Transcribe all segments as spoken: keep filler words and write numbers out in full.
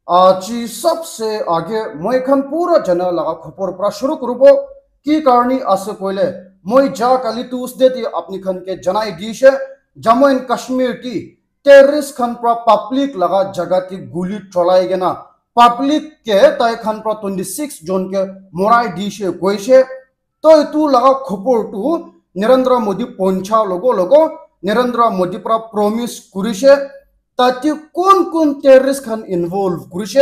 Aji sabse aage moi khan pura jana laga khobor pra shuru kuribo. Ki karni ase koile, moi ja kali Tuesday te apni khan ke janai dishe, Jammu and Kashmir te terrorist khan pra public laga jaga te guli cholai kena public ke tai khan pra twenty six jon ke morai dishe koishe. To etu laga khobor tu Narendra Modi poncha logo logo Narendra Modi pra promise kurishe, tate kun kun terrorist khan involve kurishe,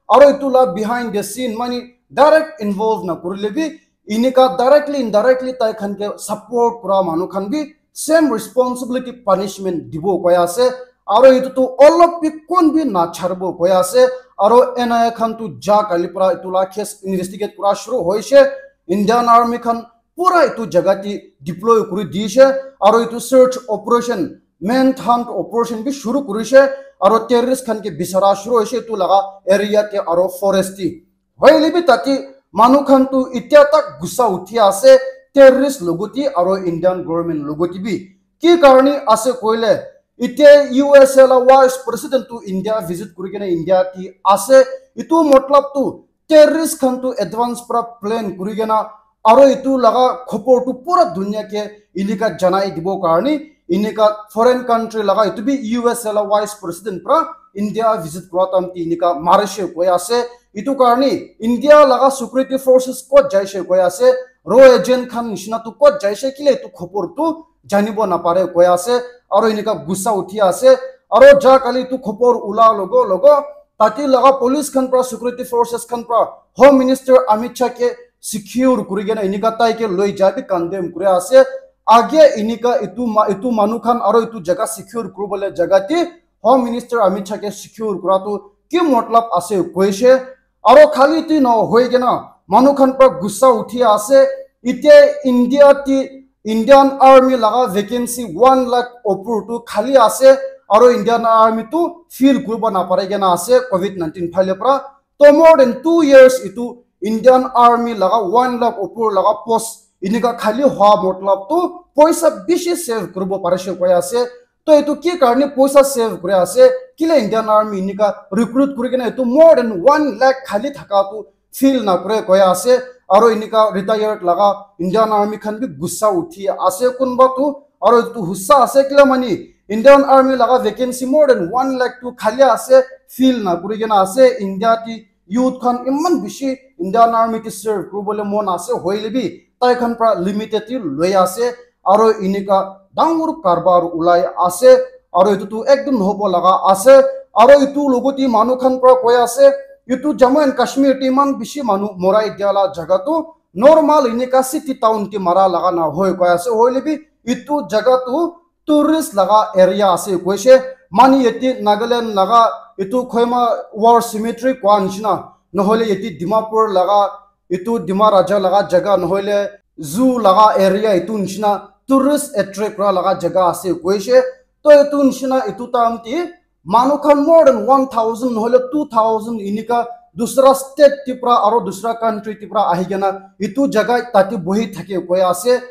aro etu la behind the scene mani direct involve na kurile bi, inika directly indirectly tai khan ke support kura manu khan bi same responsibility, punishment dibo koi ase. Aro etu tu olop bi kun bi na charibo koi ase. Aro N I A khan tu ja kali pra etu la case investigate kura shuru hoishe. Indian Army khan pura etu jaga te deploy kuri dishe, aro etu search operation, manhunt operation bi shuru kurishe, aro terrorist khan ke bisara shuru hoishe etu laga area te aro forest te. Hoile bi tate manu khan tu itya tak gussa uthi ase terrorist logoti aro Indian government logoti bi. Ki karni ase koile, itya U S A la vice president tu India visit kuri kena India te ase, etu matlab tu terrorist khan tu advance pra plan kuri kena aro etu laga khobor tu pura dunia ke inika janai dibo karni inika foreign country laga etu bi U S A la vice president pra India visit kura time te inika marishe koi ase. Etu karni India laga security forces kot jaishe koi ase, raw agent khan nishina tu kot jaishe kile etu khobor tu janibo napare koi ase. Aro inika gussa uthi ase. Aro ja kali tu khobor ula logo logo tate laga police khan pra security forces khan pra Home Minister Amit Shah ke secure kuri kena inika tai ke loi ja bi condemn kuri ase. Age inika etu ma-, etu manu khan aro etu jaga secure kuribole jaga te Home Minister Amit Shah ke secure kura tu ki matlab ase koishe. Aro khali ti no hoi kena manu khan pra gussa uthi ase. Itya India ti Indian Army laga vacancy one lakh opor tu khali ase. Aro Indian Army tu fill kuribo napare kena ase covid nineteen phale pra. To more than two years itu Indian Army laga one lakh opor laga post inika khali hoa matlab tu poisa bishi save kuribo parishe koi ase. To etu ki karni poisa save kuri ase? Kile Indian Army inika recruit kuri kena etu more than one lakh khali thaka tu fill na kure koi ase. Aro inika retired laga Indian Army khan bi gussa uthi ase kunba tu. Aro etu hussa ase kile mani Indian Army laga vacancy more than one lakh tu khali ase, fill na kuri kena ase. India ti youth khan iman bishi Indian Army ti serve kuribole mon ase, hoile bi tai khan pra limited ti loi ase. Aro inika dangor karbar ulai ase. Aro etu tu ekdom nohobo laga ase. Aro etu logoti manu khan pra koi ase, etu Jammu and Kashmir ti iman bishi manu morai dia la jaga tu normal inika city town ti mara laga na hoi koi ase, hoile bi etu jaga tu tourist laga area ase koishe. Mani yate Nagaland laga etu Kohima War Cemetery koa nishina, nohole yate Dimapur laga etu Dima Raja laga jaga, nohole zoo laga area etu nishina tourist attract kura laga jaga ase koishe. To etu nishina etu time te manu khan more than one thousand nohole two thousand inika dusra state te pra aro dusra country te pra ahi kena etu jaga tate bohi thake koi ase.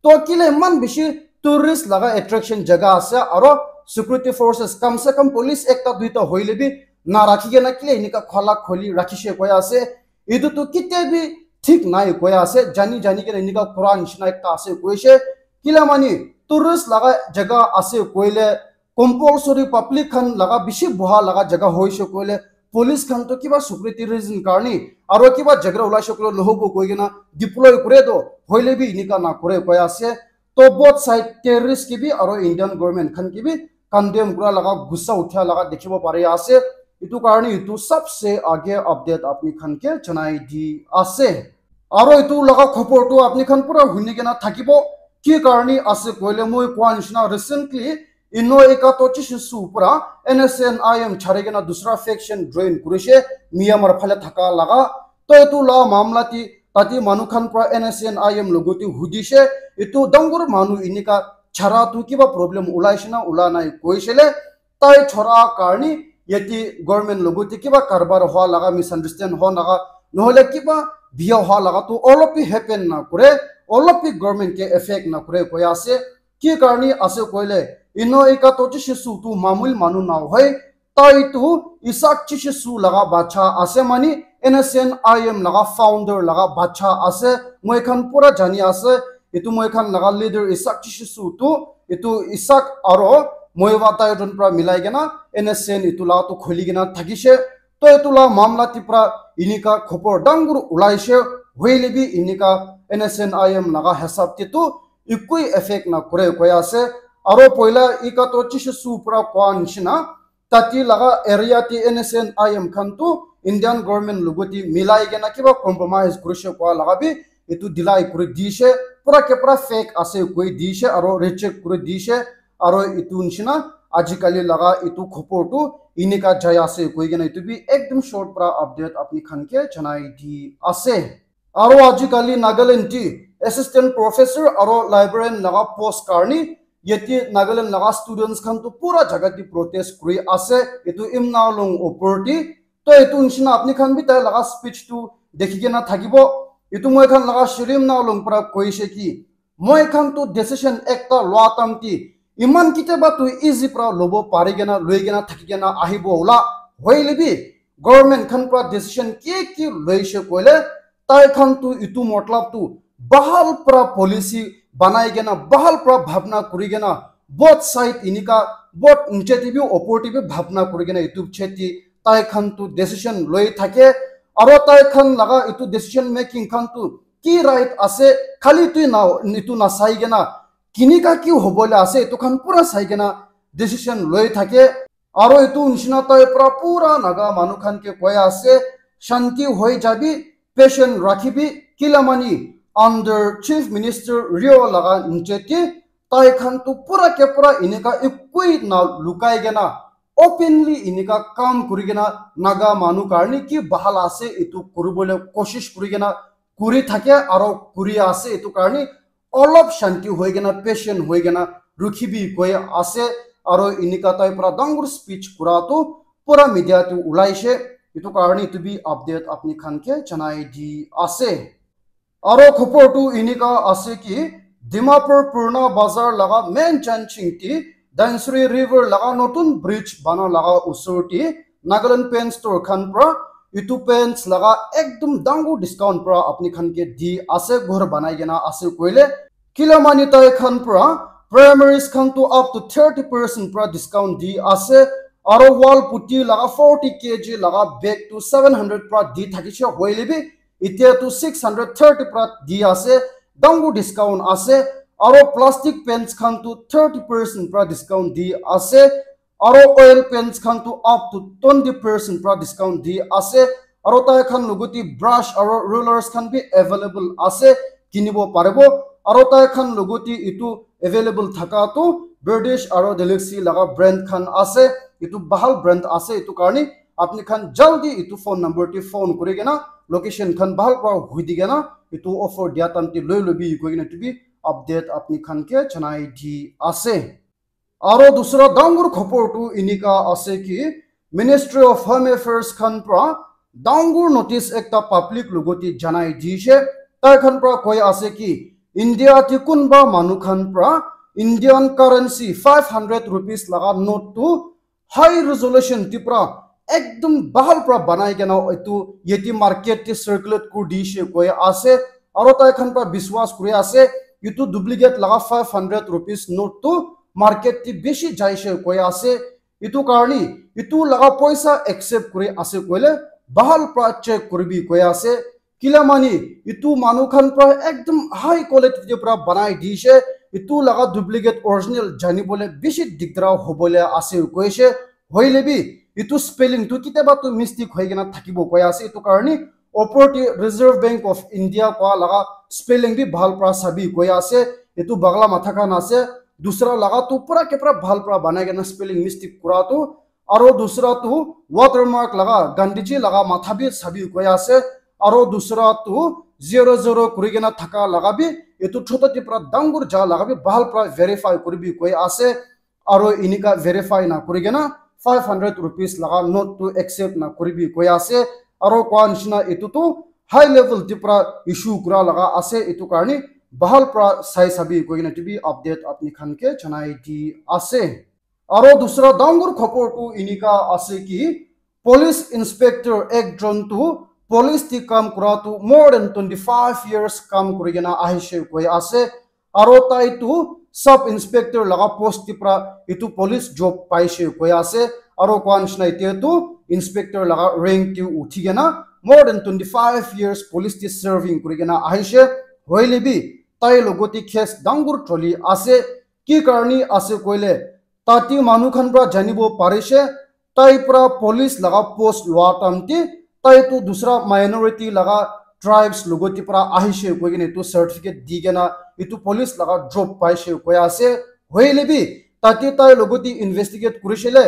To kile iman bishi tourist laga attraction jaga ase aro security forces kam se kam police ekta duita hoile bi na rakhi kena kile inika khola kholi rakhishe koi ase. Etu tu kitia bi thik nai koi ase, jani jani kena inika kura nishina ekta ase koishe. Kila mani tourist laga jaga ase koile compulsory public khan laga bishi boha laga jaga hoishe koile police khan to kiba security reason karni aro kiba jhagra ulaishe koile nohobo koi kena deploy kure to, hoile bi inika na kure koi ase. To both side terrorist ke bi aro Indian government khan ke bi condemn kura laga gussa uthia laga dikhibo pari ase. Etu karni etu sabse aage update apni khan ke janai di ase. Aro etu laga khobor tu apni khan pura huni kena thakibo. Ki karni ase koile moi koa nishina recently Eno Ekato Chishisu pura N S N I M chari kena dusra faction join kurishe Myanmar phale thaka laga. To etu la mamla ti tate manu khan pura N S N I M logoti hudishe, etu dangor manu inika chara tu kiba problem ulaishe na ula nai koishele, tai chora karni yate government logoti kiba karbar hoa laga, misunderstand hoa laga, nohole kiba biya hoa laga tu olop bi happen na kure, olop bi government ke affect na kure koi ase. Ki karni ase koile, Eno Ekato Chishisu tu mamul manu na hoi, tai tu Isaac Chishisu laga bacha ase, mani N S N I M laga founder laga bacha ase. Moi khan pura jani ase, etu moi khan laga leader Isaac Chishisu tu, etu Isaac aro Muivah Thadjoin pra milai kena N S N etu laga tu khuli kena thakishe. To etu la mamla te pra enika khobor dangor ulaishe, hoile bi enika N S N I M laga hisab te tu ekoi effect na kore koi ase. Aro poila ika to Chishisu pra koa nishina, tate laga area te N S N I M khan tu Indian government logote milai kena kiba compromise kurishe koa laga bi etu delay kuri dishe, pura ke pura fake ase koi dishe aro reject kuri dishe, aro etu nishina ajikali laga etu khobor tu enika jai ase koi kena etu bi ekdum short pra update apni khan ke janai di ase. Aro ajikali Nagaland te assistant professor aro librarian laga post karni yate Nagaland laga students khan tu pura jaga te protest kuri ase. Etu Imna Lung opor te. To etu nishina apni khan bi tai laga speech tu dekhi kena thakibo. Etu moi khan laga Shri Imna Lung pra koishe ki, moi khan tu decision ekta lua time te iman kiteba tu easy pra lobo pari kena loi kena thaki kena ahibo ula. Hoile bi government khan pra decision ki ki loishe koile, tai khan tu etu matlab tu bahal pra policy banai kena, bahal pra bhabna kuri kena, both side enika, both niche te bi opor te bi bhabna kuri kena etu cheti tai khan tu decision loi thake. Aro tai khan laga etu decision making khan tu ki right ase, khali tu na etu na sai kena kinika ki hobole ase etu khan pura sai kena decision loi thake. Aro etu nishina tai pra pura Naga manu khan ke koi ase, shanti hoi jabi, patient rakhibi, kila mani under Chief Minister Rio laga niche te tai khan tu pura ke pura enika ekoi na lukai kena openly enika kam kuri kena Naga manu karni ki bahal ase etu kuribole koshish kuri kena kuri thake aro kuri ase. Etu karni olop shanti hoi kena, patient hoi kena rukhibi koi ase. Aro enika tai pra dangor speech kura tu pura media tu ulaishe. Etu karni etu bi update apni khan ke janai di ase. Aro khobor tu enika ase ki Dimapur Purna Bazar laga main junction te Dhansiri River laga notun bridge bana laga usor te Nagaland Paints Store khan pra etu paints laga ekdum dangor discount pra apni khan ke di ase, ghor banai kena ase koile. Kila mani tai khan pra primaries khan tu up to thirty percent pra discount di ase, aro wall putty laga forty K G laga bag tu seven hundred pra di thakishe, hoile bi etia tu six hundred thirty pra di ase, dangor discount ase, aro plastic paints khan tu thirty percent pra discount di ase, aro oil paints khan tu up to twenty percent pra discount di ase, aro tai khan logote brush aro rollers khan bi available ase, kinibo paribo, aro tai khan logote etu available thaka tu British aro Galaxy laga brand khan ase, etu bahal brand ase, etu karni apni khan jaldi etu phone number te phone kuri kena location khan bahal pra hui di kena etu offer dia time te loi lobi koi kena etu bi update apni khan ke janai di ase. Aro dusra dangor khobor tu enika ase ki Ministry of Home Affairs khan pra dangor notice ekta public logote janai dishe. Tai khan pra koi ase ki India te kunba manu khan pra Indian currency five hundred rupees laga note tu high resolution te pra ekdum bahal pra banai kena etu yate market te circulate kuri dishe koi ase. Aro tai khan pra biswas kuri ase etu duplicate laga five hundred rupees note tu market te bishi jaishe koi ase. Etu karni etu laga poisa accept kuri ase koile bahal pra check kuribi koi ase. Kila mani etu manu khan pra ekdum high quality te pra banai dishe. Etu laga duplicate original janibole bishi dikdara hobole ase koishe. Hoile bi etu spelling tu kitaba tu mistake hoi kena thakibo koi ase. Etu karni opor te Reserve Bank of India koa laga spelling bi bahal pra sabi koi ase. Etu bagla matha khan ase. Dusra laga tu pura ke pura bahal pra banai kena spelling mistake kura tu. Aro dusra tu watermark laga Gandhiji laga matha bi sabi koi ase. Aro dusra tu zero zero kuri kena thaka laga bi etu chota te pra dangor ja laga bi bahal pra verify kuribi koi ase. Aro enika verify na kuri kena five hundred rupees laga note tu accept na kuribi koi ase. Aro koa nishina etu tu high level te pra issue kura laga ase. Etu karni bahal pra sai sabi koi kena etu bi update apni khan ke janai di ase. Aro dusra dangor khobor tu enika ase ki Police inspector ekjon tu police te kam kura tu more than twenty five years kam kuri kena ahishe koi ase. Aro tai tu sub inspector laga post te pra etu police job paishe koi ase. Aro koa nishina etia tu inspector laga rank te uthi kena more than twenty five years police te serving kuri kena ahishe. Hoile bi tai logote case dangur choli ase. Ki karni ase koile, tate manu khan pra janibo parishe, tai pra police laga post lua time te tai tu dusra minority laga tribes logote pra ahishe koi kena etu certificate di kena etu police laga job paishe koi ase. Hoile bi tate tai logote investigate kurishele,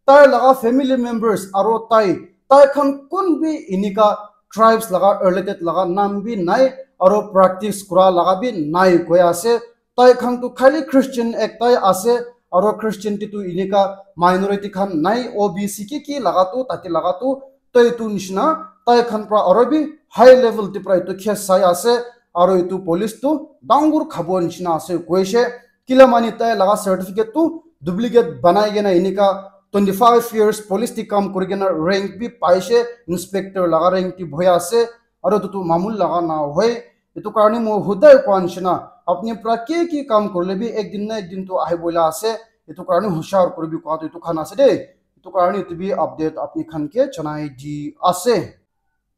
tai laga family members aro tai, tai khan kun bi inika tribes laga related laga nam bi nai, aro practice kura laga bi nai koi ase. Tai khan tu khali Christian ektai ase, aro Christian te tu inika minority khan nai, O B C ki ki laga tu, tate laga tu, tai tu nishina, tai khan pra aro bi high level te pra etu case sai ase, aro etu police tu dangur khabo nishina ase koishe. Kila mani tai laga certificate tu duplicate banai kena inika twenty five years police te kam kuri kena rank bi paishe, inspector laga rank te bohi ase, aro etu tu mamul laga na hoi. Etu karni moi hudai koa nishina, apni pra ki ki kam kurile bi ek din na ek din tu ahi bola ase. Etu karni hushar kuribi koa tu etu khan ase de. Etu karni etu bi update apni khan ke janai di ase.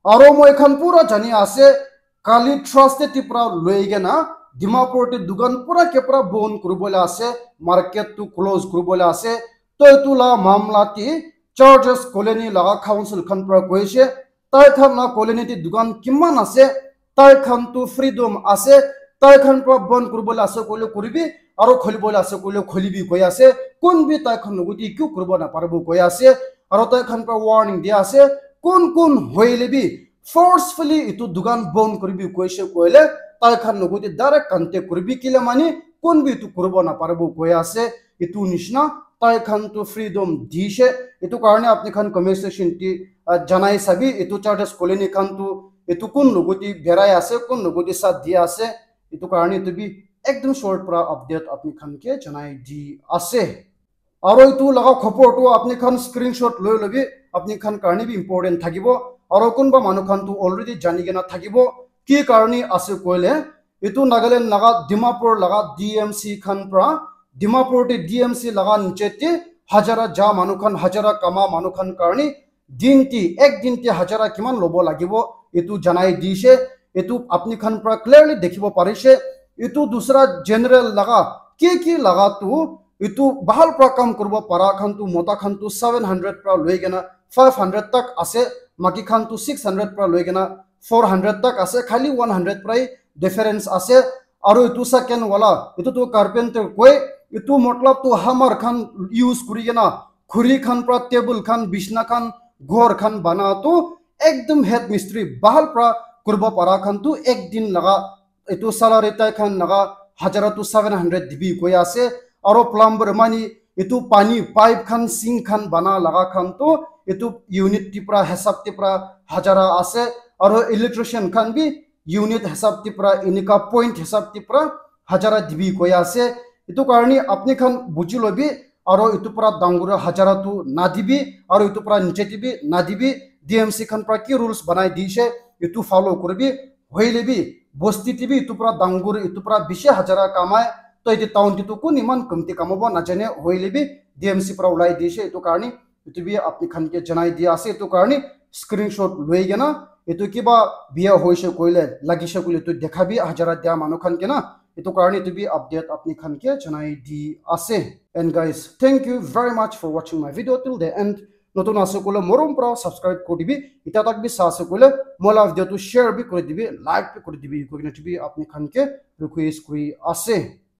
Aro moi khan pura jani ase, kali Thursday te pra loi kena Dimapur te dukan pura ke pura bon kuribole ase, market tu close kuribole ase. To etu la mamla te Churches Colony laga council khan pra koishe, tai khan la colony te dukan kiman ase, tai khan tu freedom ase, tai khan pra bon kuribole ase koile kuribi, aro khulibole ase koile khulibi koi ase. Kun bi tai khan logote kyo kuribo na paribo koi ase, aro tai khan pra warning dia ase, kun kun hoile bi forcefully etu dukan bon kuribi koishe koile tai khan logote direct contact kuribi, kile mani kun bi etu kuribo na paribo koi ase. Etu nishina tai khan tu freedom dishe. Etu karne apni khan comment section te, ah, janai sabi, etu Churches Colony khan tu etu kun logote berai ase, kun logote sat dia ase. Etu karne etu bi ekdom short pra update apni khan ke janai di ase. Aro etu laga khobor tu apni khan screenshot loi lobi, apni khan karne bi important thakibo. Aro kunba manu khan tu already jani kena thakibo. Ki karne ase koile, etu Nagaland laga Dimapur laga D M C khan pra, Dimapur te D M C laga niche te hajara ja manu khan, hajara kama manu khan karne din te, ek din te hajara kiman lobo lagibo, etu janai dishe. Etu apni khan pra clearly dekhibo parishe. Etu dusra general laga, ki ki laga tu, etu bahal pra kam kuribo para khan tu, mota khan tu seven hundred pra loi kena five hundred tak ase, maki khan tu six hundred pra loi kena four hundred tak ase, khali one hundred pra hi difference ase. Aro etu second wala, etu tu carpenter koi, etu matlab tu hammer khan use kuri kena, khuri khan pra table khan, bishna khan, ghor khan bana tu ekdom head mistri bahal pra kuribo para khan tu ek din laga etu salary tai khan laga hajara tu seven hundred dibi koi ase. Aro plumber mani etu pani pipe khan, sink khan bana laga khan tu etu unit te pra, hisab te pra hajara ase. Aro electrician khan bi unit hisab te pra, inika point hisab te pra hajara dibi koi ase. Etu karne apni khan buji lobi, aro etu pra dangor hajara tu nadibi, aro etu pra niche te bi nadibi. D M C khan pra ki rules banai dishe, etu follow kuribi. Hoile bi bosti te bi etu pra dangor, etu pra bishi hajara kamai, to ete town te tu kun iman kumti kamabo najane, hoile bi D M C pra ulai dishe. Etu karne etu bi apni khan ke janai dia ase. Etu karne screenshot loi kena, etu kiba biya hoishe koile, lagishe koile tu dekhabi hajara dia manu khan ke na. Etu karne etu bi update apni khan ke janai di ase. And guys, thank you very much for watching my video till the end. Notun ase koile morom pra subscribe kuri dibi. Ita tak bi sa ase koile moi la video tu share bi kuri dibi, like bi kuri dibi, koi kena etu bi apni khan ke request kuri ase.